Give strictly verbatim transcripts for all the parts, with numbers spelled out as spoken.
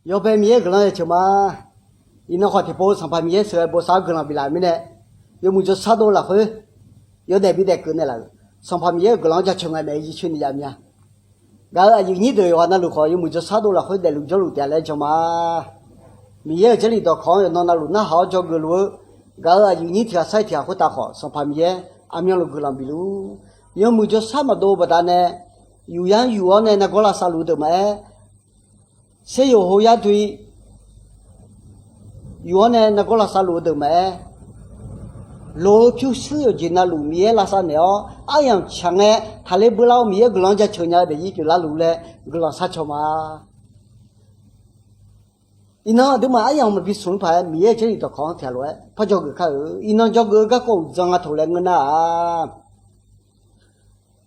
Yawbae Miqyaer-euq guiqlanq jaceuq ma. Iqnan khawf tiqpov Sanqpaq Miqyaer sheuqghae bosav-anr guiqlanq biflaf-euq mirnae, yawmuiq jawrshar dov lafkhoer yawdaef bidaef keuv naeqlaf-euq Sanqpaq Miqyaer-euq guiqlanq-anr jaceuq nga mae jircoer ni jav mya. Gaq-euq aqyuif nyir deuq yawqghaq navluf khawf, yawmuiq jawrshar dov lafkhoer daefluf jawrluf taef laer jan ma. Miqyaer-euq Jarlif dawqkawq-anr yawqnan navluf narhaq-awr dzawgeuf luf-eu, gaq-euq aqyuif nyir tiq ghaq sar-iq tiq ghaq khoertav khawf, Sanqpaq Miqyaer aqmyanluf guiqlanq bif luf-ur. Yawmuiq jawrshar maqdov baqdanae, yufyar yuf-awr nae nargawr lavsav luf-eu deuq maqaer, seryawq hoyar doe yuf-awr nae nargawr lavsav luf-eu deuq maqaer, loq-eu pyurshuir yawqjeq navluf Miqyaer lavsav naeq-awr, aryamq tsaq ngae taqler beular-awr Miqyaer guiqlanq-anr jaceuq nya-eu daefzir pyeuflar luf laer guiqlanq sharcaw ma. Iqnan aqduimaf aryamq maqbi smq-anr paq-aer Miqyaer-euq Jarlif dawqkawq-anr tiqghaq lof-aer par dzawgeuf kar-eu. Iqnan dzawgeuf-eu garkawv uqdzan nga taq laer ngeur nar-aq,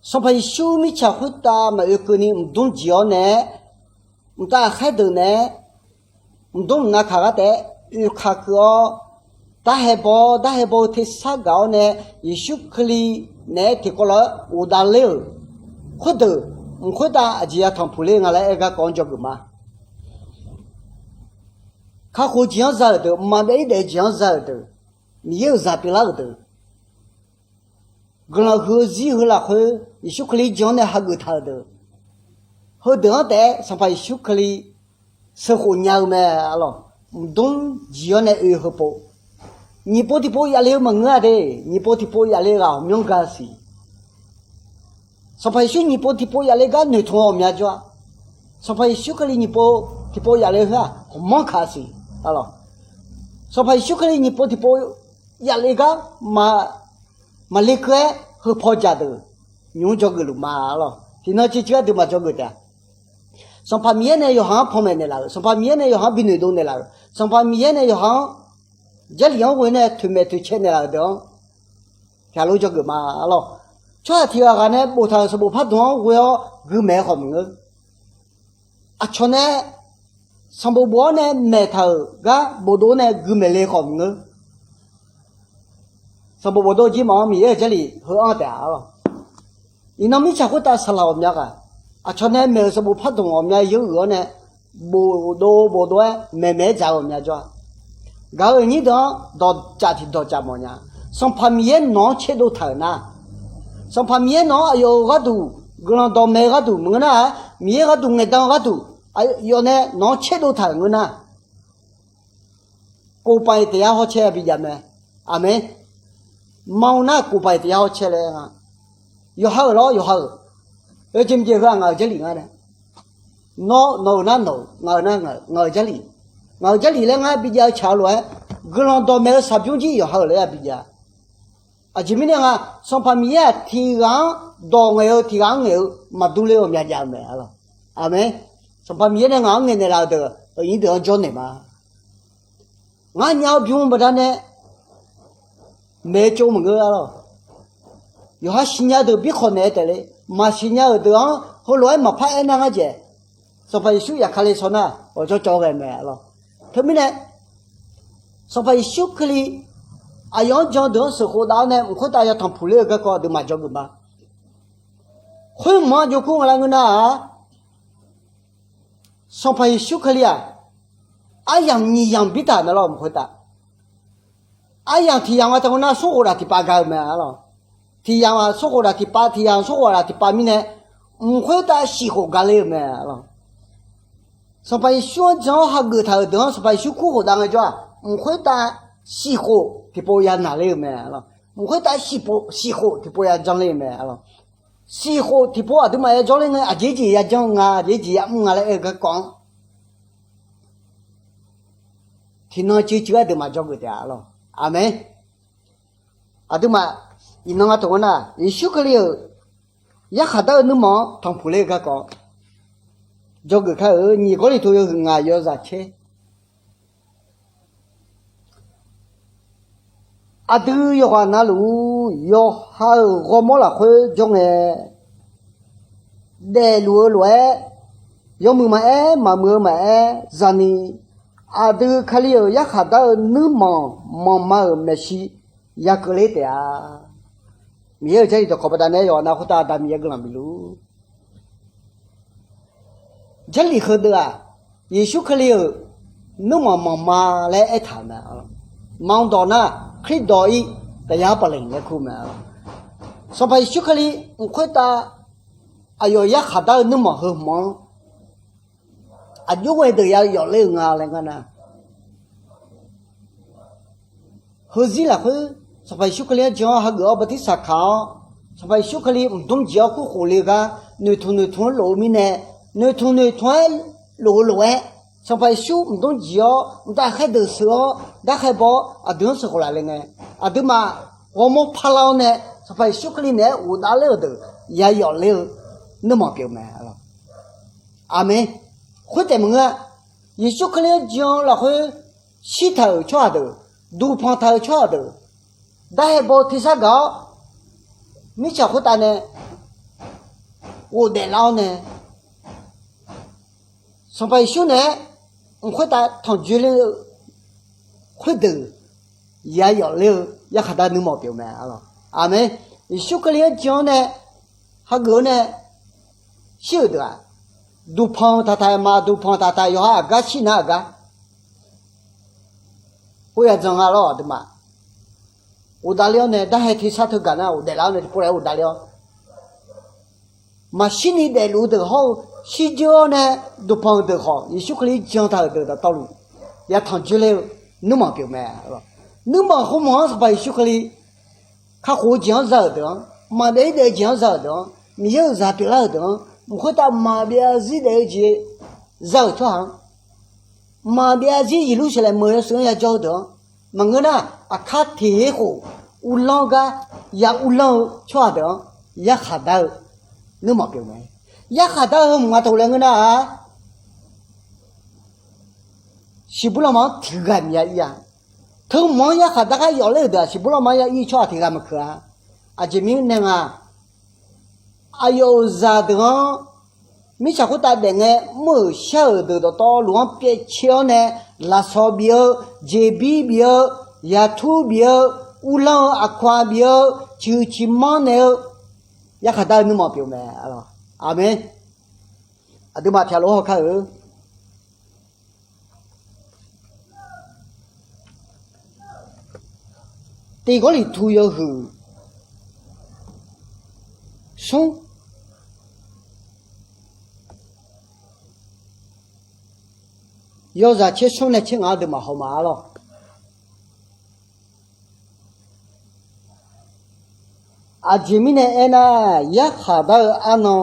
Sanqpaq Yeqsur mirtsaq khoertav maqoe keuvni mqdmr jeq-awr nae-aer, mqtav aqkhaer deuq naeq-aer, mqdmr mqnav kaq gar taef-aer oekaq keuv-awr, darhae baw-awr, darhae baw-eu tersar gaq-awr nae, Yeqsur Kali naeq-aer tiqkawv lof-aer ghofdav ler-euq khoerdeuq, mq khoertav aqjeq ya tanqpuq ler nga laer aer-eu garkawv-anr dzawgeuf ma. Kakhof-eu jeq-anr za-euq deuq, mqmaq daef-ir daef-eu jeq-anr za-euq deuq, Miqyaer-euq zaq pyeuflar-euq deuq, guiqlanq huiq-eu zir heu lafkhoer Yeqsur Kali jan-anr nae hageuf taq-euq deuq, heudeuq-anr taef-aer Sanqpaq Yeqsur Kali sheuqkhof nya-eu mae. Arlawq, mqdmr jeq-awr nae oe heupov, nyiq pov tiqpov yaf le-eu maqngeur-a de. Nyiq pov tiqpov yaf le ghaq ghawqmyanr ga siq. Sanqpaq Yeqsur nyiq pov tiqpov yaf le gar noeqtmq-eu ghawqmya jawr-a. Sanqpaq Yeqsur Kali nyiq pov tiqpov yaf le-eu khoer-aq, ghawqmanr kaq siq. Arlawq, Sanqpaq Yeqsur Kali nyiq pov tiqpov yaf le gar maqle keuv-aer heupaw jaq deuq nymq-mr dzawgeuf luf ma. Arlawq, tiqnan civ civ gharduq maqdzawgeuf taef-a. Sanqpaq Miqyaer nae yawqha-anr panmaeq naeqlaf-euq, Sanqpaq Miqyaer nae yawqha-anr bi noeqdov naeqlaf-euq, Sanqpaq Miqyaer nae yawqha-anr Jarlif-anr ghoe nae toeqmaeq toeqcae naeqlaf-euq deuq-anr tiqghaq lof dzawgeuf ma. Arlawq, tsawrhaq tiq ghaq ghaq nae boftaq-euq sanqbof pardmq-anr ghoe-awr guimaeq-eu khawf maqngeur. Aqcawq nae sanqbof bof-awr nae maeqtaq-euq gar bofdov-awr nae guimaeq le khawf maqngeur. Sanqbof bofdov jir maf-anr Miqyaer-euq Jarlif heu anr taef-a. Iqnan mirtsaq khoertav saqlaq ghawqmya ghaq, aqcawq nae maeq-euq sanqbof pardmq ghawqmya yawuiq-awr nae bofdov bofdov-aer maeqmaeq-aer dzaq-eu ghawqmya jawr-a. Gaq-euq aqnyir deuq-anr dawqcaf tiqdawqcaf mawfnya. Sanqpaq Miqyaer nawq-anr tserdov taq-euq nar, Sanqpaq Miqyaer nawq-anr aqyawf-euq gharduq guiqlanq dawqmaeq-eu gharduq maqngeur nar-aq, Miqyaer gharduq ngaeqdan-eu gharduq aqyawf nae nawq-anr tserdov taq-euq ngeur nar, ကိုယ်ပိုင်တရားဟောချက် bijav mae. Aqmeq. Maqaer nar ကိုယ်ပိုင်တရားဟောချက် laer nga. Yawqha-euq lawr yawqha-euq. Oe jeq mqjeq heu-aq ngaq-euq Jarlif ngar nae, nawr nawq-euq nar nawq-euq, ngaq-euq nar ngaq-euq, ngaq-euq Jarlif. Ngaq-euq Jarlif laer ngar bijav-eu tsaq-eu lof-aer, guiqlanq dawqmaeq-eu saqbymr jir yawqha-euq laer-a bijav. Aqjeq mirnae nga, Sanqpaq Miqyaer-aq tiq ghaq-anr dawq ngaeq-eu tiq ghaq-anr ngaeq-eu maqdur ler-eu ghawqmya jav-eu mae. Aqmeq. Sanqpaq Miqyaer nae ngaq-anr ngaeqnaeq laf-eu deuq aqnyir deuq-anr jawrnaeq ma. Ngar nya-eu bym-eu baqdanae maeq-eu tsov maqngeur-a lawq. Yawqha siqnya deuq birkhawf naeq-aer taef le. Maqsiqnya-euq deuq-anr heulof-aer maqpar aernar ngar jaeq. Sanqpaq Yeqsur yaqkale shaw nar ghawqjawr cawv ghae mae lawq. Teumirnae Sanqpaq Yeqsur Kali aqyawf-anr jan deuq-anr sheuqkhof dav-awr nae mq khoertav yatanq puq ler-eu garkawv aqduimaf dzawgeuf ma. Khoermq-anr jawrkur nga laer ngeur nar-aq, Sanqpaq Yeqsur Kali-aq, aryamq nyiq yamq bir taq mae lawr mq khoertav. Aryamq tiq yamq nga taq ngeur nar smrkhof daq tiqpav ga-eu mae lawq. Tiq yamq-aq smrkhof daq tiqpav, tiq yamq smrkhof daq tiqpav mirnae, mq khoertav shif khof ga ler-eu mae lawq. Sanqpaq Yeqsur-anr jan-awr hageuf taq-euq deuq-anr Sanqpaq Yeqsur kurkhof dav ngaejawr-aq, mq khoertav shif khof tiqpov ya naqler-eu mae lawq. Mq khoertav shif khof tiqpov ya janler-eu mae lawq. Shif khof tiqpov aqduimaf ya jawrler ngae, aqjeq jeq ya janr nga, aqjeq jeq ya mr nga laer aer-eu garkawv-anr tiqnan civ civ gharduq maqjawr geuf taef-a lawq. Aqmeq. Aqduimaf iqnan nga taq ngeur nar, Yeqsur Kali-euq yarkhaq dar-eu nuirmanq-anr tanqpuq ler-eu garkawv jawrgeuf kar-eu. Nyiq Gawrliqtu yawhuiq ngaq yawzaq caer. Aqdui yawqghaq navluf-ur, yawqha-euq ghawrmawr lafkhoer jawr ngae, daefluf-eu lof-aer, yawmuiq maqaer, maqmuiq-eu maqaer zani, aqdui Kali-euq yarkhaq dar-eu nuirmanq manqma-euq maeqshi yakeuvler taef-a. Miqyaer-euq Jarlif dawqkawq baqdanae yawqha navluf khoertav Aqda Miqyaer guiqlanq bifluf-ur. Jarlif heudeuv-aq, Yeqsur Kali-euq nuirmanq manq ma laer aertaq-euq mae. Manq dawq nar, Kardawq-ir taqyar paqleq laer kur mae. Sanqpaq Yeqsur Kali mq khoertav aqyawf yarkhaq dar-eu nuirmanq heu hmq-anr aqjox ghae deuq ya yawf ler-euq nga laer ngar nar, heuzir lafkhoer Sanqpaq Yeqsur Kali-anr jan-awr hageuf-awr bartirsaq kaq-awr, Sanqpaq Yeqsur Kali mqdmr jeq-awr kurkhof le-eu gar noeqtmq noeqtmq-aer lof-eu mirnae, noeqtmq noeqtmq-aer lof-eu lof-aer, Sanqpaq Yeqsur mqdmr jeq-awr mqtav khaerdeuq sheuq-awr darkhae baw-awr aqdui-anr sheuqkhof laf le ngae, aqduimaf ghawrmawr parlar-awr nae Sanqpaq Yeqsur Kali naeq-aer ghofdav ler-euq deuq ya yawf ler-eu nuirmanq pyeuf mae. Aqmeq. Khoertaef maqngeur-a, Yeqsur Kali-anr jan-eu lafkhoer shirtaq-euq tsawrhaq deuq, duqpanq taq-euq tsawrhaq deuq, darhae baw-eu tersar gaq-awr, mirtsaq khoertav nae ghofdaef lar-awr nae, Sanqpaq Yeqsur naeq-aer mq khoertav tanqjoe ler-eu khoerdeuq ya yawf ler-eu yarkhaq dar nuirmanq pyeuf mae. Aqmeq. Yeqsur Kali-anr jan-awr nae hageuf-awr nae shir-euq deuq-aq, duqpanq taqtaq-aer ma, duqpanq taqtaq yawqha aqgar shir nar aqgar, khoer ya jan nga lawr aqduimaf. Ghofdav ler-awr nae darhae tersar teu gaq nar ghofdaef lar-awr nae tiqpov laer ghofdav ler-awr, maqshir ni daefluf-eu deuq hawr-eu shirdzeur-awr nae duqpanq-eu deuq khawf Yeqsur Kali jan taq-euq deuq dawqtawvluf ya tanqjoe ler-eu nuirmanq pyeuf mae. Nuirmanq khoermanq-anr Sanqpaq Yeqsur Kali kakhof-eu jeq-anr za-euq deuq-anr, maqbyav-ir daef-eu jeq-anr za-euq deuq-anr, Miqyaer-euq zaq pyeuflar-euq deuq-anr, mq khoertav maqbyav zir daef-eu jeq za-euq tsawrhaq-anr, maqbyav zir Yeqlursaqlaeq meuq yawshuif-anr yajawr-eu deuq-anr, maqngeur nar, aqkar teq-aer khof uvlanr-eu gar ya uvlanr-eu tsawrhaq deuq-anr yarkhaq dar-eu nuirmanq pyeuf mae. Yarkhaq dar-eu heu mq nga taq laer ngeur nar-aq, siqbur lanma-anr tiqghaq maqya ir-a. Teu mq-anr yarkhaq dar gar yawf ler-euq deuq-aq, siqbur lanma-anr ya ir tsawrhaq tiqghaq maqkeuq-a. Aqjeq mirnae nga, aqyawf-euq zaqdeuq-anr mirtsaq khoertav daef ngae mr-euq shar-euq deuq dawqtawvluf-anr pyaevcae-awr nae, lafsawq bif-eu, jeqbir bif-eu, yaqtur bif-eu, uvlanr-eu aqkaq bif-eu, ciqhuiq ciqmanr naeq-eu yarkhaq dar-eu nuirmanq pyeuf mae. Aqmeq. Aqduimaf tiqghaq lof-aer hawkar-eu Tiq Gawrliqtu yawhuiq smr, yawzaq tser smr nae tser ngaq-anr aqduimaf haw ma-ar lawq. Aqjeq mirnae aernar, yarkhaq dar-eu arnan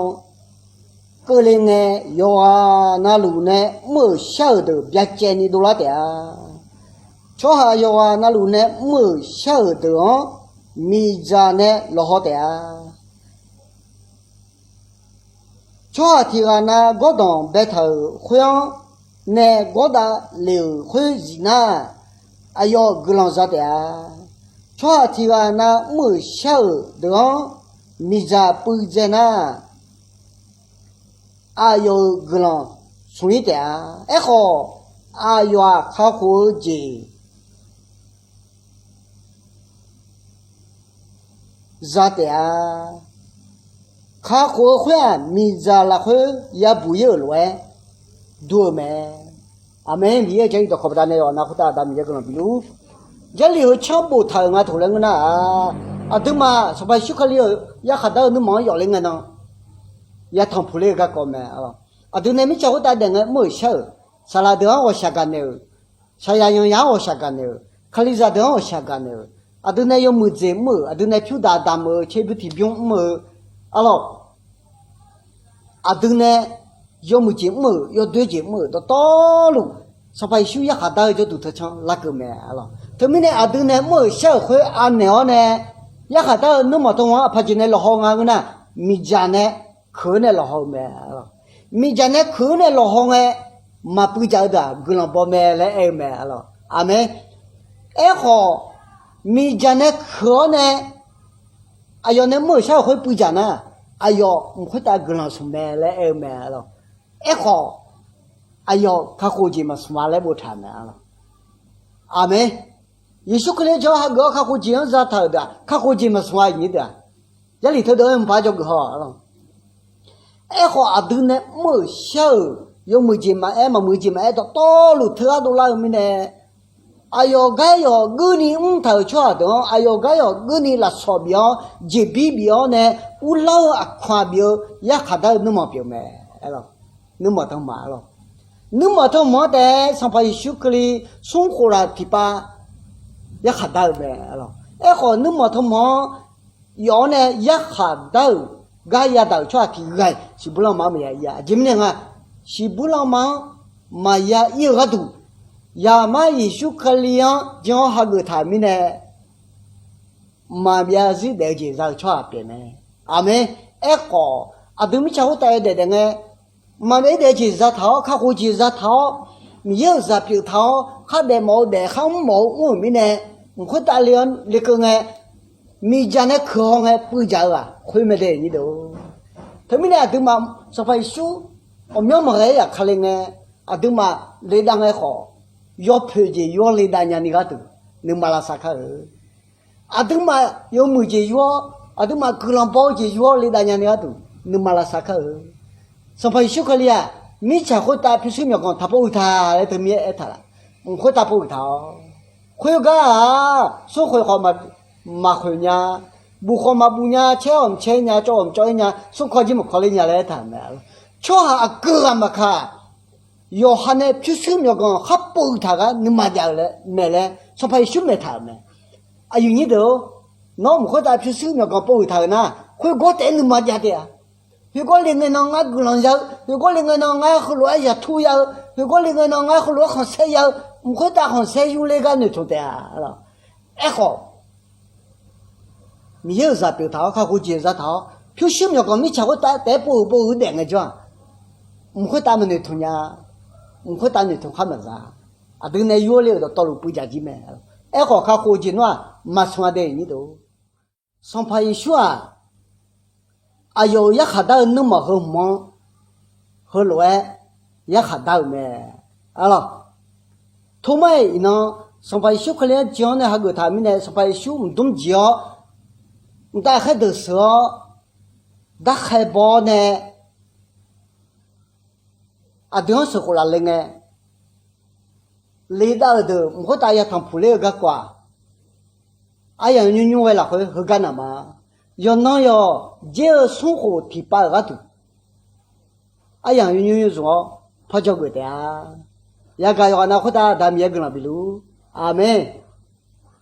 keuvle ngae, yawqghaq navluf nae mr-euq shar-euq deuq byacaevni dovlar taef-a. Tsawrhaq yawqghaq navluf nae mr-euq shar-euq deuq-anr miqdzaq nae lawqhaw taef-a. Tsawrhaq tiqghaq nav gawrdanq baetaq-euq khoer-anr nae gawrdav lef-euq khoer zif nar, aqyawf guiqlanq za taef-a. Tsawrhaq tiqghaq nav mr-euq shar-euq deuq-anr miqdzaq puivdzae nar, aqyawf-euq guiqlanq smq-ir taef-a. Aerkhawf, aqyawf-aq kakhof-eu jeq za taef-a. Kakhof-eu khoer-aq, miqdzaq lafkhoer yabuq-ir-euq lof-aer dur-eu mae. Aqmeq. Miqyaer-euq Jarlif dawqkawq baqdanae yawqha-anr khoertav Aqda Miqyaer guiqlanq bifluf-ur. Jarlif heu canr boftaq-euq nga taq laer ngeur nar-aq, aqduimaf Sanqpaq Yeqsur Kali-euq yarkhaq dar-eu nuirmanq-anr yawf ler ngae nan, yatanq puq ler-eu garkawv mae. Aqdui nae mirtsaq khoertav daef ngae mr-euq shar-euq, saqlaq deuq-anr ghawqshaq gaqnaeq-euq, saqyaq yanqyaq-anr ghawqshaq gaqnaeq-euq, kalizaq deuq-anr ghawqshaq gaqnaeq-euq, aqdui nae yawmuiq jeq mr-euq, aqdui nae pyur daq damq-eu, tserbymr tiqbymr mr-eu, arlawq, aqdui nae yawmuiq jeq mr-euq, yawdoer jeq mr-euq dawqtawvluf, Sanqpaq Yeqsur yarkhaq dar-eu jawrduq teu canr larkeuv mae, arlawq. Teumirnae aqdui nae mr-euq shar-euq khoer anaeq-awr nae, yarkhaq dar-eu nuirmanq teu-anr aqpaq jeq nae lawqhaw nga ngeur nar, miqdzaq nae keuq-eu nae lawqhaw-eu mae, arlawq. Miqdzaq nae keuq-eu nae lawqhaw ngae, maqpuiv dzaq-eu deuq-aq guiqlanq baw mae laer aer-eu mae, arlawq. Aqmeq. Aerkhawf, miqdzaq nae keuq-awr nae aqyawf nae mr-euq shar-euq khoer puiv dzaq nar, aqyawf mq khoertav guiqlanq smq mae laer aer-eu mae, arlawq. Aerkhawf, aqyawf kakhof jeq maqsmq-a laer boftaq-euq mae, arlawq. Aqmeq. Yeqsur Kali-anr jan hageuf-awr kakhof jeq-anr zataq-euq deuq-aq, kakhof jeq maqsmq-a, iqnyir deuq-aq. Jarlif teudeuq-anr mqpaq-aer dzawgeuf haw, arlawq. Aerkhawf, aqdui nae mr-euq shar-euq yawmuiq jeq maqaer, maqmuiq jeq maqaer, dawqtawvluf teughaq dovlar-eu mirnae, aqyawf gar yawf geurni mrtaq-euq tsawrhaq deuq-anr, aqyawf gar yawf geurni lafsawq bif-awr, jeqbir bif-awr nae, uvlanr-eu aqkaq bif-eu yarkhaq dar-eu nuirmanq pyeuf-eu mae. Nuirmanq tanqma-a lawq. Nuirmanq tanqma-anr taef-aer Sanqpaq Yeqsur Kali smr khof laf tiqpav yarkhaq dar-eu mae. Aerkhawf, nuirmanq tanqma-anr yawf-awr nae yarkhaq dar-euq gar yadaq-euq tsawrhaq tiq ghaq-iq siqbur lanma-anr maqya ir-a. Aqjeq mirnae nga, siqbur lanma-anr maqya ir-eu gharduq, Zaqmar Yeqsur Kali-anr jan-awr hageuf taq-euq mirnae, maqbyav zir daef-eu jeq za-eu tsawrhaq pyeuf mae. Aqmeq. Aerkhawf, aqdui mirtsaq khoertav yawdaef daef ngae, maqbyav zir daef-eu jeq zataq-awr, kakhof jeq zataq-awr, Miqyaer-euq zaq pyeuf taq-awr, khardaef mawf-eu daef, kharmr mawf-eu mr-euq mirnae, mq khoertav le-awr lekeuv ngae, miqdzaq nae keuq haw ngae puivdzaq-eu ghaq khoer mae de nyir deuq-or. Teumirnae aqduimaf Sanqpaq Yeqsur ghawqmyanr maqghae-aer yaqkale ngae, aqduimaf ledav ngae khawf, yawpoeq jeq yawr ledav nyani gharduq nuima lavsav kar-eu. Aqduimaf yawmuiq jeq yur-awr, aqduimaf guiqlanq baw-eu jeq yur-awr ledav nyani gharduq nuima lavsav kar-eu. Sanqpaq Yeqsur Kali-aq, mirtsaq khoertav pyurshuir myawqganq taqpov huiq taq laer teumirnae aertaq laf. Mq khoertav pov huiq taq-awr, khoergar-aq, smrkhoeq khawf maqkhoeq nya, buf khawf maqbuf nya, caer khawf maqcaer nya, cawv khawf maqcawv-ir nya, smrkawv jir maqkawv ler nya laer aertaq-euq mae. Tsawrhaq aqgeu ghaq maqkaq, yawqha nae pyurshuir myawqganq khar pov huiq taq gar nuima jav-eu laer maeq laer Sanqpaq Yeqsur maeq taq-euq mae. Aqyuif nyir deuq-or, nawr mq khoertav pyurshuir myawqganq pov huiq taq-euq nar, khoergawr taef-aer nuima jav taef-a. Khoergawr le ngae nan ngar guiqlanq ya-eu, khoergawr le ngae nan ngar heulof-aer yaqtur ya-eu, khoergawr le ngae nan ngar heulof-aer khanqsaer ya-eu, mq khoertav khanqsaer yurler gar noeqtmq taef-a. Aerkhawf, Miqyaer-euq zaq pyeuf taq-awr, kakhof jeq zataq-awr, pyurshuir myawqganq mirtsaq khoertav taef-aer pov huiq pov huiq daef ngaejawr-aq, mq khoertav maqnoeqtmq nya, mq khoertav noeqtmq khar maqza. Aqdui nae yur-awr le-euq dawqtawvluf puivdzaq jir mae. Aerkhawf, kakhof jeq nar-aq maqsmq-a de nyir deuq-or. Sanqpaq Yeqsur-aq, aqyawf-euq yarkhaq dar-eu nuirmanq heu hmq-anr heulof-aer yarkhaq dar-euq mae. Arlawq, Tormar-iq iqnan Sanqpaq Yeqsur Kali-anr jan-awr nae hageuf taq-euq mirnae, Sanqpaq Yeqsur mqdmr jeq-awr, mqtav khaerdeuq sheuq-awr, darkhae baw-awr nae, aqdui-anr sheuqkhof laf le ngae, ledav-euq deuq mq khoertav yatanq puq ler-eu garkawv-aq, aryamq nymr nymr ghae lafkhoer heugar naq ma. Yawqnan yawq dzer-eu smrkhof tiqpav-euq gharduq, aryamq nymr nymr zmq-awr par dzawgeuf taef-a. Yagaq yawqghaq nav khoertav Aqda Miqyaer guiqlanq bifluf-ur. Aqmeq.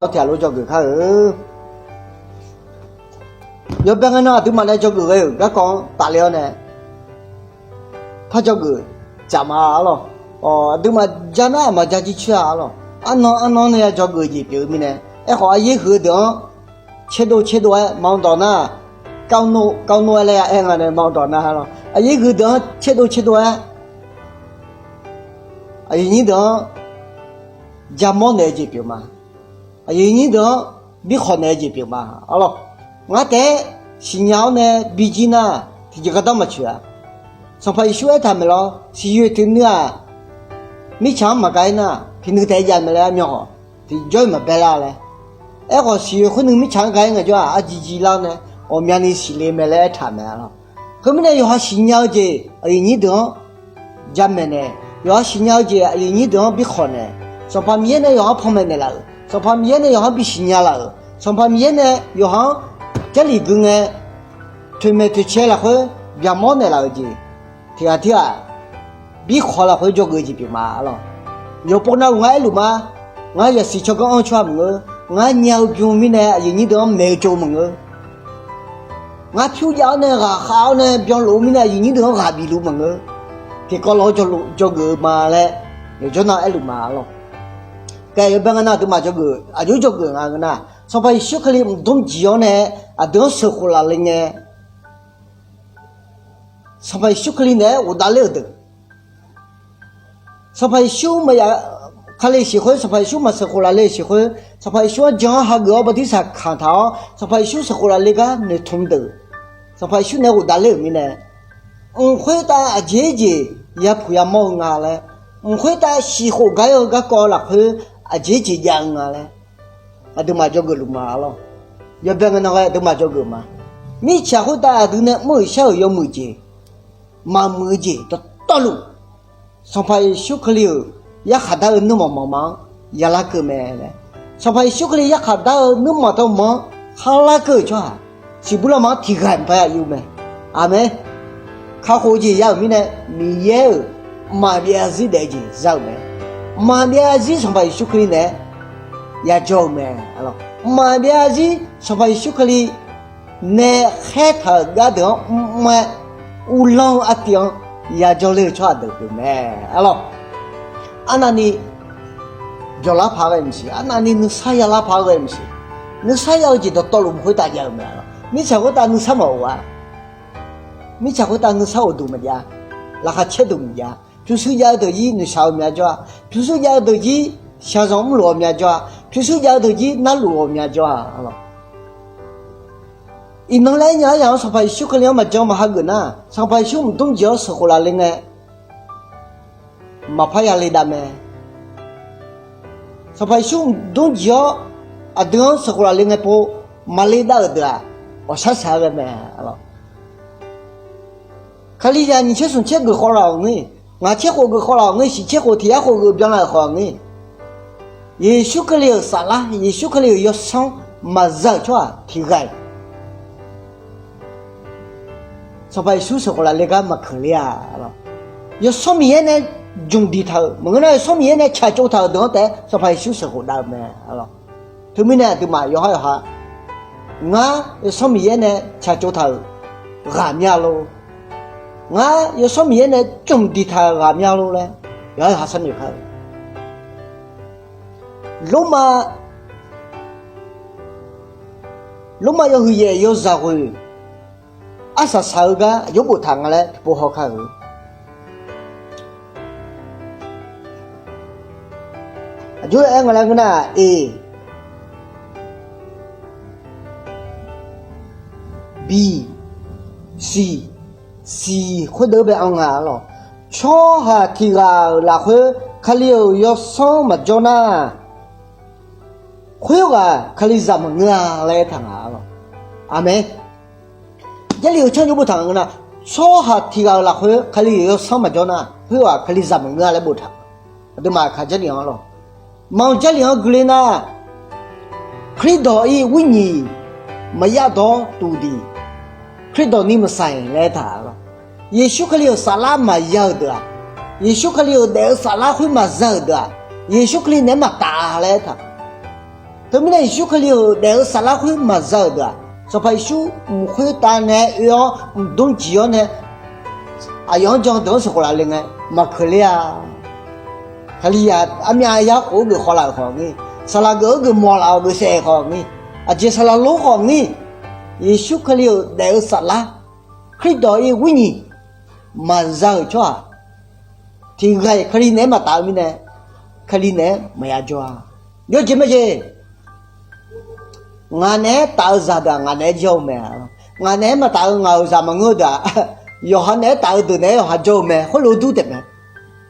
Awr tiq ghaq lof dzawgeuf kar-eu. Yawbae ngae nan aqduimaf nae dzawgeuf ghae-euq garkawv-anr tafler-awr nae, par dzawgeuf tsaf ma arlawq. Aqduimaf ja nar aqma ja jircoer-a arlawq. Arnan arnan nae ya dzawgeuf jeq pyeuf-eu mirnae, aerkhawf aqyaer huiq-eu deuq-anr tserdov tserdov-aer maqdawq nar, kavnov kavnov-aer laer ya aer nga nae maqdawq nar arlawq. Aqyaer huiq-eu deuq-anr tserdov tserdov-aer, aqyuif nyir deuq-anr jamawr naeq-eu jeq pyeuf ma. Aqyuif nyir deuq-anr birkhawq naeq-eu jeq pyeuf ma arlawq. Ngar taef-aer siqnya-awr nae bijir nar, tiqjeq gardanr maqtsoeq-a. Sanqpaq Yeqsur aertaq maeq lawr, siqyoeq tiq nuiv-aq, mirtsaq-anr maqgaq-aer nar, tiq nuiv taef-aer jav mae laer armyan hawq, tiqjawr-iq maqbae lar laer. Aerkhawf siqyoeq khoer nuiv mirtsaq-anr gaq-aer ngaejawr-aq, arjir jir lar-awr nae, ghawqmyani siqle mae laer aertaq mae arlawq. Khoermirnae yawqha siqnya-eu jeq aqyuif nyir deuq-anr jamaeq naeq, yawqha siqnya-eu jeq aqyuif nyir deuq-anr birkhawq naeq, Sanqpaq Miqyaer nae yawqha-anr panmaeq naeqlaf-euq, Sanqpaq Miqyaer nae yawqha-anr bisiqnya laf-euq, Sanqpaq Miqyaer nae yawqha-anr Jarlif gui ngae, toeqmaeq toeqcae lafkhoer byaqmawr naeqlaf-euq jeq, tiq ghaq tirghaq birkhawq lafkhoer dzawgeuf-eu jeq pyeuf ma arlawq. Yawqpov navluf ngar aerluf ma. Ngar yasiq tsawrganr anr-eu tsawrhaq maqngeur. Ngar nya-eu bym-eu mirnae aqyuif nyir deuq-anr maeq-eu tsov maqngeur. Ngar pyur jav-awr nae ghaqkhav-awr nae byanluf-eu mirnae aqyuif nyir deuq-anr ghaq bifluf maqngeur. Tiqkawv lof-aer dzawgeuf-eu ma laer yawqjawr nav aerluf ma arlawq. Khaer yawbae ngae nan aqduimaf dzawgeuf aqjox dzawgeuf nga ngeur nar, Sanqpaq Yeqsur Kali mqdmr jeq-awr nae aqdui-anr sheuqkhof laf le ngae, Sanqpaq Yeqsur Kali naeq-aer ghofdav ler-euq deuq, Sanqpaq Yeqsur maqya kale siq khoer, Sanqpaq Yeqsur maqsheuqkhof laf le siq khoer, Sanqpaq Yeqsur-anr jan-awr hageuf-awr bartirsaq kaq taq-awr, Sanqpaq Yeqsur sheuqkhof laf le gar noeqtmq deuq, Sanqpaq Yeqsur naeq-aer ghofdav ler-euq mirnae, mq khoertav aqjeq jeq yapuq yamawr-eu nga laer, mq khoertav siqkhof gar-eu garkawv lafkhoer aqjeq jeq jav-eu nga laer, aqduimaf dzawgeuf luf ma arlawq. Yawbae ngae nan ghae aqduimaf dzawgeuf ma. Mirtsaq khoertav aqdui nae mr-euq shar-euq yawmuiq jeq, maqmuiq-eu jeq dawqtawvluf, Sanqpaq Yeqsur Kali-euq yarkhaq dar-eu nuirmanq manq ma-anr yalar keuv mae laer, Sanqpaq Yeqsur Kali yarkhaq dar-eu nuirmanq tawmanq-anr kharlar keuv-euq tsawrhaq, siqbur lanma-anr tiqghaq maqpar ya yur mae. Aqmeq. Kakhof-eu jeq ya-euq mirnae, Miqyaer-euq mqmaq byav zarzir daef-eu jeq za-euq mae. Mqmaq byav zarzir Sanqpaq Yeqsur Kali naeq-aer yajawr-eu mae. Mqmaq byav zarzir Sanqpaq Yeqsur Kali nae khaertaq-euq gardeuq-anr mr-aer, uvlanr-eu artiv-anr yajawr ler-eu tsawrhaq deuq pyeufmae. Arlawr, arnavni jawqlar paq-aer ghae maqsiq, arnavni nuisar yalar paq-aer ghae maqsiq. Nuisar ya-eu jeq dawqtawvluf khoertav jav-eu mae. Arlawr, mirtsaq khoertav nuisar maqghof-a. Mirtsaq khoertav nuisar ghofduq maqjav, laqkhaq caerduq maqjav. Pyurshuir jav-eu deuq jir noeqshaq-eu mya jawr-a. Pyurshuir jav-eu deuq jir shaqzanq mrluf-eu mya jawr-a. Pyurshuir jav-eu deuq jir narluf-eu mya jawr-a. Arlawr, iqnan laer nya-aer yaq-anr Sanqpaq Yeqsur Kali-anr maqjan maqhageuf nar, Sanqpaq Yeqsur mqdmr jeq-awr sheuqkhof laf le ngae, maqpar ya le dav mae. Sanqpaq Yeqsur mqdmr jeq-awr aqdui-anr sheuqkhof laf le ngae pov maqle dav-euq deuq-aq, ghawqshaq shaq-aer ghae mae. Arlawr, Kalizaq nyiq tser smq tser geuf khawv laf-awq ngir, ngaq tser khof geuf khawv laf-awq ngir, shiq tser khof tiq yar khof geuf byanlar-euq khawf ngir, Yeqsur Kali-euq saflar, Yeqsur Kali-euq yawsanr maqza-euq tsawrhaq tiqghaq-iq Sanqpaq Yeqsur sheuqkhof laf le gar maqkeuq ler-a. Yawsanr Miqyaer nae jmq diqtaq-euq maqngeur nar, Yawsanr Miqyaer nae tsaqtsov taq-euq deuq-anr taef-aer Sanqpaq Yeqsur sheuqkhof dav-eu mae. Arlawr, teumirnae aqduimaf yawqhar yawqha, ngar Yawsanr Miqyaer nae tsaqtsov taq-euq ghaq mya lor, ngar Yawsanr Miqyaer nae jmq diqtaq-euq ghaq mya lor laer yawqhar yawqha sharnoeq kar-eu. Lormav, Lormav yawhuiq yaef yawzaq ghoeq arsaq saq-eu gar aqjox boftaq nga laer tiqpov haw kar-eu. Aqjox aer nga laer ngeur nar, e, bi, siq, siq khoerdeuq bae-anr nga. Arlawr, tsawrhaq tiqghaq-euq lafkhoer Kali-euq yawsanr maqjawr nar, khoerghaq Kalizaq maqngeur-a laer aertaq nga. Arlawr, aqmeq. Jarlif-euq tsanr aqjox boftaq nga ngeur nar, tsawrhaq tiqghaq-euq lafkhoer Kali-euq yawsanr maqjawr nar, khoerghaq Kalizaq maqngeur-a laer boftaq. Aqduimaf kaq Jarlif-anr lawr, maqanr Jarlif-anr gui ler nar, Kardawq-ir wirnyiq maqyar dawr tuq diq, Kardawq ni maqsaq-iq laer aertaq. Arlawr, Yeqsur Kali-euq saflar maqya-euq deuq-aq, Yeqsur Kali-euq daef-eu saflar khoer maqza-euq deuq-aq, Yeqsur Kali naeq-aer maqtaf laer aertaq. Teumirnae Yeqsur Kali-euq daef-eu saflar khoer maqza-euq deuq-aq, Sanqpaq Yeqsur mq khoertav nae oe-awr mqdmr jiq-awr nae aqyawf-anr jan deuq-anr sheuqkhof laf le ngae maqkeuq ler-a. Kalizaq armyav yar khof-eu geuf khawv laf-euq khawf ngir, saqlaq geuf-eu geuf mawq laf-awq geuf saef khawf ngir, aqjeq saqlaq lor khawf ngir, Yeqsur Kali-euq daef-eu saflar, Kardawq-ir wirnyiq maqza-euq tsawrhaq tiqghaq-iq Kali naeq-aer maqtaf-eu mirnae, Kali naeq-aer maqya jawr-a. Yawjeq majeq, ngaq naeq-aer taf-eu zaqdeuq-aq ngaq naeq-aer jawr-eu mae. Ngaq naeq-aer maqtaf-eu ngaq-euq zaq maqngeur-eu deuq-aq, yawqha naeq-aer taf-eu deuq naeq-aer yawqha jawr-eu mae. Khoerlof dur taef mae.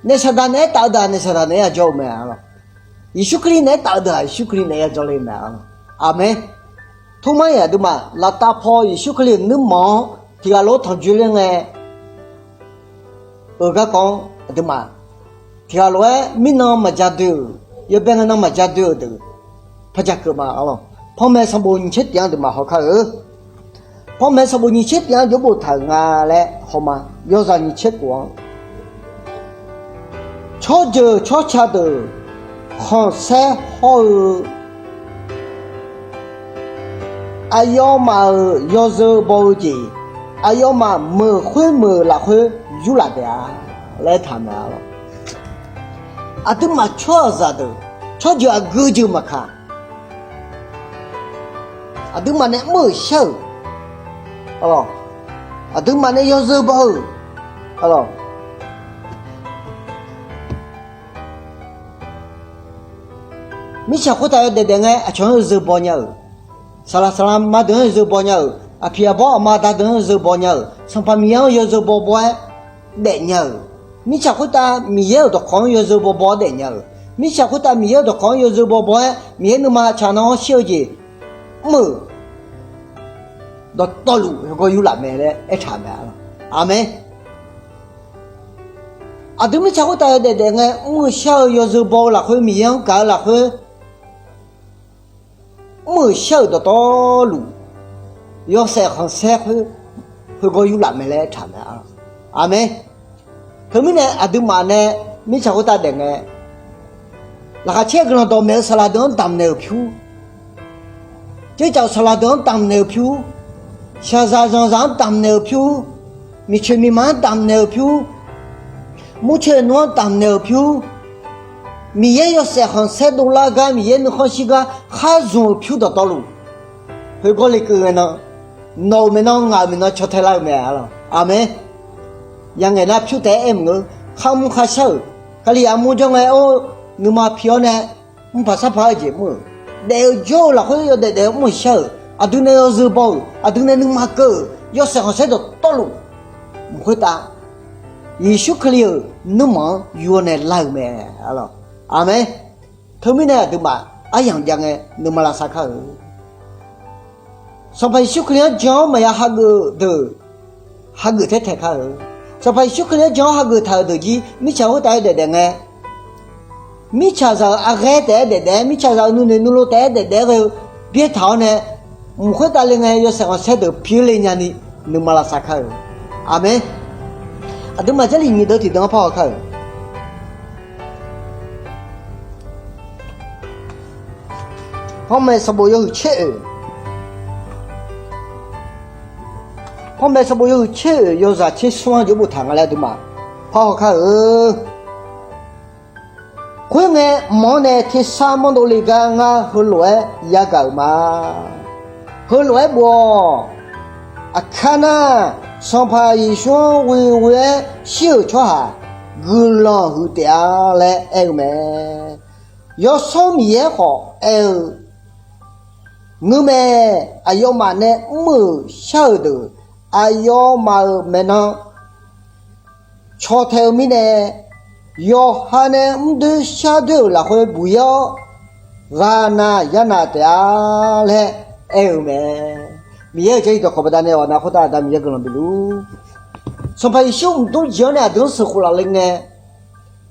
Naef saqdaq naeq-aer taf-eu deuq-aq naef saqdaq naeq-aer ya jawr-eu mae. Yeqsur Kali naeq-aer taf-eu deuq-aq Yeqsur Kali naeq-aer ya jawr le mae. Aqmeq. Tormar-iq aqduimaf laftav paw Yeqsur Kali-euq nuirmanq-anr tiqghaq lof-aer tanqjoe ler ngae, eu garkawv-anr aqduimaf tiqghaq lof-aer mirnan maqja doe-euq, yawbae ngae nan maqja doe-euq deuq par ja keuv ma. Arlawr, Panmaeq sanqbof nyiq tser tif-anr aqduimaf haw kar-eu. Panmaeq sanqbof nyiq tser tif-anr jawr boftaq-euq nga laer hawma. Yawzaq nyiq tser khof-anr, tsawrjeuq tsawrca deuq khanqsaer hawr-eu aqyawfmaf-euq yawzeu baw-eu jeq, aqyawfmaf meuq khoer meuq lafkhoer yurlaf taef-a laer aertaq mae. Arlawr, aqduimaf tsawrhaqzaq deuq tsawrjeuq aqgeu jeuq maqkaq, aqduimaf nae mr-euq shar-euq, aqduimaf nae yawzeu baw-euq, mirtsaq khoertav yawdaef daef ngae aqcawq-anr yawzeu baw nya-euq, saqlaq saqlaq ma deuq-anr yawzeu baw nya-euq, aqpiq aqbawr aqma aqda deuq-anr yawzeu baw nya-euq, Sanqpaq Miqyaer-anr yawzeu baw baw-aer daefnya-euq, mirtsaq khoertav Miqyaer-euq dawqkawq-anr yawzeu baw baw-aer daefnya-euq, mirtsaq khoertav Miqyaer-euq dawqkawq-anr yawzeu baw baw-aer Miqyaer nuima tsaq nan-anr shir-eu jeq mr-euq dawqtawvluf yawgawr yurlaf mae laer aertaq mae. Aqmeq. Aqdui mirtsaq khoertav yawdaef daef ngae, mr-eu shar-eu yawzeu baw-eu lafkhoer, Miqyaer-anr gaq-eu lafkhoer, mr-euq shar-euq dawqtawvluf, yawshaef khanqsaer khoer, khoergawr yurlaf mae laer aertaq mae. Aqmeq. Teumirnae aqduimaf nae mirtsaq khoertav daef ngae, laqkhaq caer guiqlanq dawqmaeq-eu saqlaq deuq-anr damqnaeq-euq pyur, tsercaf-euq saqlaq deuq-anr damqnaeq-euq pyur, shaqzaq zanqzaq-anr damqnaeq-euq pyur, miqcoeq miqma-anr damqnaeq-euq pyur, murcoeq nmr-anr damqnaeq-euq pyur, Miqyaer yawshaef khanqsaer dovlar gar, Miqyaer nuikhanr shir gar khar zmq-euq pyur dawqtawvluf, khoergawr lekeuv ngae nan, nawq-euq maeqnan ngaq-euq maeqnan caw tae lar-eu mae. Aqmeq. Ya'ngaeq nar pyur taef-aer aer maqngeur. Kharmr kharshar-euq, Kalizaq murjawr ngae or, nuima pi-awr nae mrpaq sarpaq-eu jeq mr-euq, daef-eu jawr-eu lafkhoer yawdaef daef-eu mr-euq shar-euq, aqdui nae yawzeu baw-euq, aqdui nae nuima keuv-euq, yawshaef khanqsaer dawqtawvluf, mq khoertav Yeqsur Kali-euq nuirmanq-anr yur-awr nae lar-euq mae. Aqmeq. Teumirnae aqduimaf aryamq jav ngae nuima lavsav kar-euq. Sanqpaq Yeqsur Kali-anr jan-awr maqya hageuf deuq, hageuf taer taeq kar-euq. Sanqpaq Yeqsur Kali-anr jan-awr hageuf taq-euq deuq jir mirtsaq khoertav-aer daef daef ngae, mirtsaqzaq-euq aqghaer taef-aer daef daef-aer, mirtsaqzaq-euq nuinoeq nuilov taef-aer daef daef-aer ghae-eu byaertaq-awr nae, mq khoertav le ngae yawshaef khanqsaer deuq pyeufle nyani nuima lavsav kar-euq. Aqmeq. Aqduimaf Jarlif nyiq deuv tiq deuv-anr parhaw kar-euq. Panmaeq sanqbof yawhuiq tser oeq, panmaeq sanqbof yawhuiq tser oeq yawzaq tser smr-anr jawr boftaq nga laer aqduimaf parhaw kar-euq. Khoerngae, mq-anr nae tersar manrdov le gar ngar heulof-aer yagaq-euq ma. Heulof-aer bof-awq. Aqkar nar, Sanqpaq Yeqsur-anr ghoe ghoe-aer shir-euq tsawrhaq guiqlanq huiq taef-a laer aer-eu mae. Yawsanr Miqyaer khawf aer-eu, Ngeur mae, aqyawfmaf nae mr-euq shar-euq deuq, aqyawfmaf-euq maeqnan caw tae-eu mirnae, yawqha nae mr doer shar doer-euq lafkhoer buq-ir-awr, ghaqnaq yanaq taef-a laer aer-eu mae. Miqyaer-euq Jarlif dawqkawq baqdanae awq nav khoertav Aqda Miqyaer guiqlanq bif luf-ur. Sanqpaq Yeqsur mqdmr jeq-anr nae aqdui-anr sheuqkhof lafle ngae,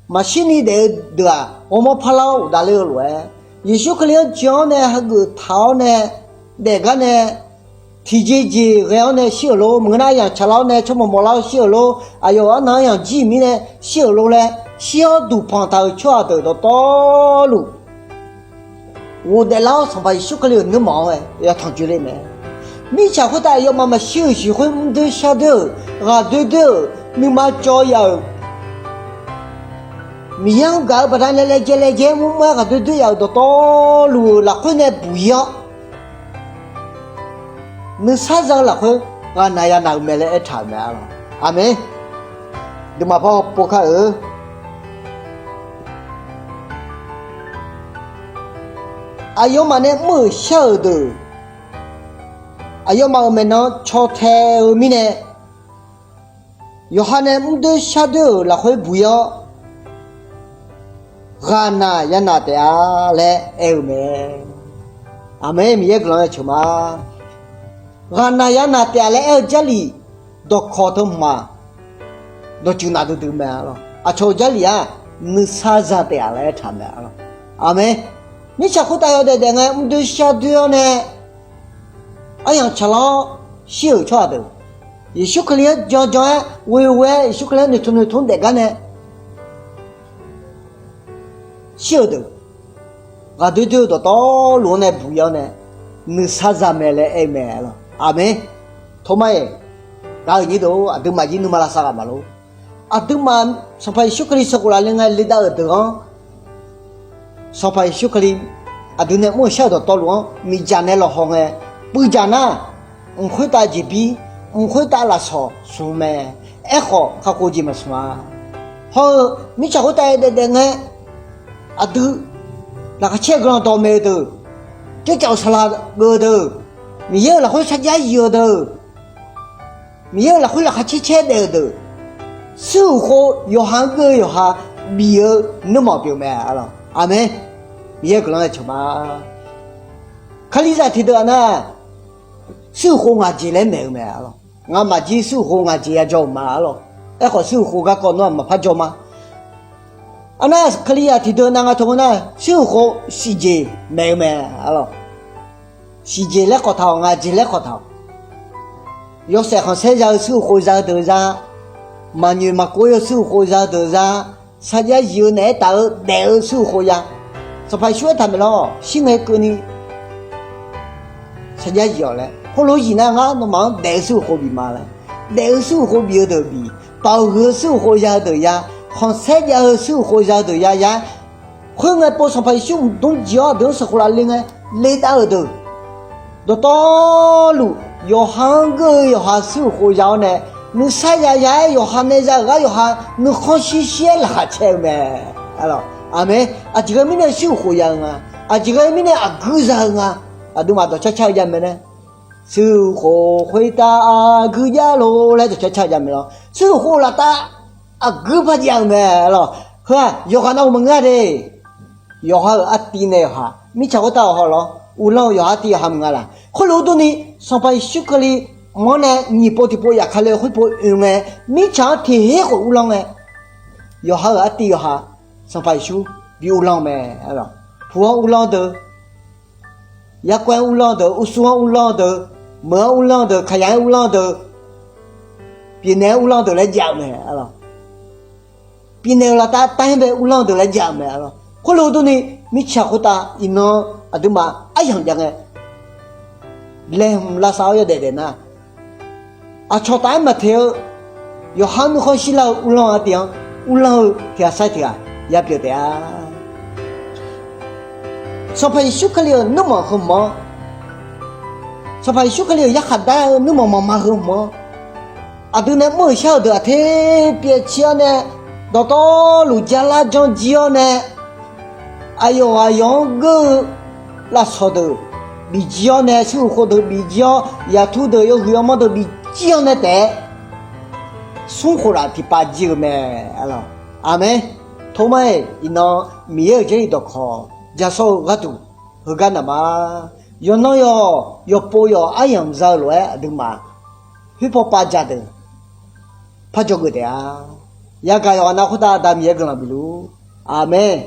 maqshirni daef-eu deuq-aq, ghawrmawr parlar-awr uqdav ler-eu lof-aer, Yeqsur Kali-anr jan-awr nae hageuf taq-awr nae daefgar nae, tiqjeq jeq ghae-awr nae shir-euq lor, maqngeur nar aryamq tsaqlar-awr nae tsawrmawq mawflar-awr shir-euq lor, aqyawf arnan aryamq jir-euq mirnae shir-euq lor laer shir-awr duqpanq taq-euq tsawrhaq deuq dawqtawvluf, ghofdaef lar-awr Sanqpaq Yeqsur Kali-euq nuirmanq-anr-aer yatanq joe ler mae. Mirtsaq khoertav aqyawfmaf maqshir-euq siq khoer mr doer shar doer-euq, ghaq doer doer-euq, nuima cawv yaf-euq, Miqyaer-anr gaq-eu baqdanae laejae laejae-aer mrmr-aer ghaq doer doer yaf-euq dawqtawvluf-euq lafkhoer nae buq-ir-awr, nuisar za-eu lafkhoer ghaqnaq yanaq-euq mae laer aertaq-euq mae arlawq. Aqmeq. Duimaf par pov kar-euq. Aqyawfmaf nae mr-euq shar-euq deuq, aqyawfmaf-euq maeqnan caw tae-eu mirnae, yawqha nae mr doer shar doer-euq lafkhoer buq-ir-awr, ghaqnaq yanaq taef-a laer aer-eu mae. Aqmeq. Miqyaer guiqlanq-anr ceuq ma. Ghaqnaq yanaq taef-a laer aer-eu Jarlif dawqkawq teu hmq-aq, dawqtsuif naf duidui mae arlawq. Aqcawq-euq Jarlif-aq, nuisar za taef-a laer aertaq mae arlawq. Aqmeq. Mirtsaq khoertav yawdaef daef ngae mr doer shar doer-awr nae, aryamq tsaqlar-awr shir-euq tsawrhaq deuq, Yeqsur Kali-anr jan jan-aer ghoe ghoe-aer Yeqsur Kali-anr noeqtmq noeqtmq daefgar nae shir-euq deuq, ghaq doer doer-eu dawqtawvluf-anr nae buq-ir-awr nae nuisar za mae laer aer-eu mae arlawq. Aqmeq. Tawmar-iq, gaq-euq nyir deuq-or, aqduimaf jir nuima lavsav ghaq maqlor. Aqduimaf Sanqpaq Yeqsur Kali sheuqkhof lafle ngae le dav-euq deuq-anr, Sanqpaq Yeqsur Kali aqdui nae mr-euq shar-euq dawqtawvluf-anr miqdzaq nae lawqhaw ngae, puivdzaq nar, mq khoertav jeqbir, mq khoertav lafsawq smq mae. Aerkhawf kakhof jeq maqsmq-a. Hawr-eu mirtsaq khoertav yawdaef daef ngae, aqdui laqkhaq caer guiqlanq dawqmaeq-eu deuq, tsercaf-euq saqlaq geuf-eu deuq, Miqyaer-euq lafkhoer sarjax yif-eu deuq, Miqyaer-euq lafkhoer laqkhaq caer caer daef-euq deuq, shuir uq khov yawqha-anr geur-eu yawqha bif-eu nuirmanq pyeuf mae arlawq. Aqmeq. Miqyaer guiqlanq-anr ceuq ma. Kalizaq tiqdeuq-aq nar, shuir uq khov ngaq jeq laer maeq-eu mae arlawq. Ngamaf jir shuir uq khov ngaq jeq ya jawr-euq ma arlawq. Aerkhawf shuir uq khov garkawv nawr-aq maqpar jawr ma. Arnar Kalizaq tiqdeuq nav nga teu ngeur nar, shuir-euq khof siqjeq maeq-eu mae. Siqjeq laer khawf taq-awq, ngaq jeq laer khawf taq-awq. Yawshaef khanqsaer ya-eu shuir-euq khof za-eu deuq za, maqnyoeq maqkov-ir-eu shuir-euq khof za-eu deuq za, sarjax zif-eu naeq-aer taf-eu daef-eu shuir-euq khof ya. Sanqpaq Yeqsur aertaq maeq lawr, shir ngae keuvni sarjax zif-awq laer, khoerlof zif nar ngar nawmaf-anr daef-eu shuir-euq khof bif ma laer, daef-eu shuir-euq khof bif-eu deuq bif, paf-eu huiq-eu shuir-euq khof ya-eu deuq ya, khanqsaer jav-eu shuir-euq khof ya-eu deuq ya ya. Khoerngae pov Sanqpaq Yeqsur mqdmr jir-awr aqdui-anr sheuqkhof laf le ngae, le dav-euq deuq dawqtawvluf yawqha-anr geur-eu yawqha shuir-euq khof ya-awr nae, nuisar ya ya-aer yawqha nae za-euq gar yawqha nuikhanr shir shir-aer laqkhaq cae-eu mae. Aqmeq. Aqjeq ghae mirnae shuir-euq khof ya-eu nga, aqjeq ghae mirnae aqguir za-eu nga, aqduimaf dawqcar car-eu jav mae nae, shuir-euq khof khoertav aqguir jav lor laer dawqcar car-eu jav mae lawr. Shuir-euq khof laftav aqguir par jav-eu mae lawr. Heu-aq yawqghaq navluf maqngeur-a de. Yawqha-euq artiv nae yawqha, mirtsaq khoertav awqhaw lawr, uvlanr-eu yawqha artiv yawqha maqnga laq. Khoerlof-eu durni, Sanqpaq Yeqsur Kali mq-anr nae nyiq pov tiq pov yaf ka le-eu khoer pov oe ngae, mirtsaq-anr tiq her khof uvlanr ngae, yawqha-euq artiv yawqha Sanqpaq Yeqsur bi uvlanr-eu mae. Puq-anr uvlanr deuq, yarkawv-anr uvlanr deuq, uqsur-anr uvlanr deuq, meuq-anr uvlanr deuq, kaqyaq-anr uvlanr deuq, pyeufnaeq-anr uvlanr deuq laer jav-eu mae. Pyeufnaeq-euq laftav taer-anr bae uvlanr-eu deuq laer jav-eu mae. Khoerlof-eu durni, mirtsaq khoertav iqnan aqduimaf aryamq jav ngae, laeqhmq lavsav-awr yawdaef daef nar, aqcawq taf-aer maqteq-eu, yawqha nuikhanr shirlar-eu uvlanr-eu artiv-anr uvlanr-eu tiq ghaq sar tiq ghaq yapyeuf taef-a. Sanqpaq Yeqsur Kali-euq nuirmanq heu hmq-anr, Sanqpaq Yeqsur Kali-euq yarkhaq dar-eu nuirmanq maqma heu hmq-anr, aqdui nae mr-euq shar-euq deuq aqter pyaev cir-awr nae, dawqtawvluf jar lar janr jir-awr nae, aqyawf aqyawf-anr geur-eu lafsawq deuq bif jir-awr nae, shuir-euq khof deuq bif jir-awr, yaqtur deuq yawhuiq yawmanr deuq bif jir-awr nae taef-aer, smr khof laf tiqpav jir-eu mae. Aqmeq. Tormar-iq iqnan Miqyaer-euq Jarlif dawqkawq jasawr-eu gharduq heugar naq ma. Yawqnan yawq yawqpov yawq aryamq za-eu lof-aer aqduimaf khoerpaw pav jaq deuq par dzawgeuf taef-a. Yagaq yawqghaq nav khoertav Aqda Miqyaer guiqlanq bifluf-ur. Aqmeq.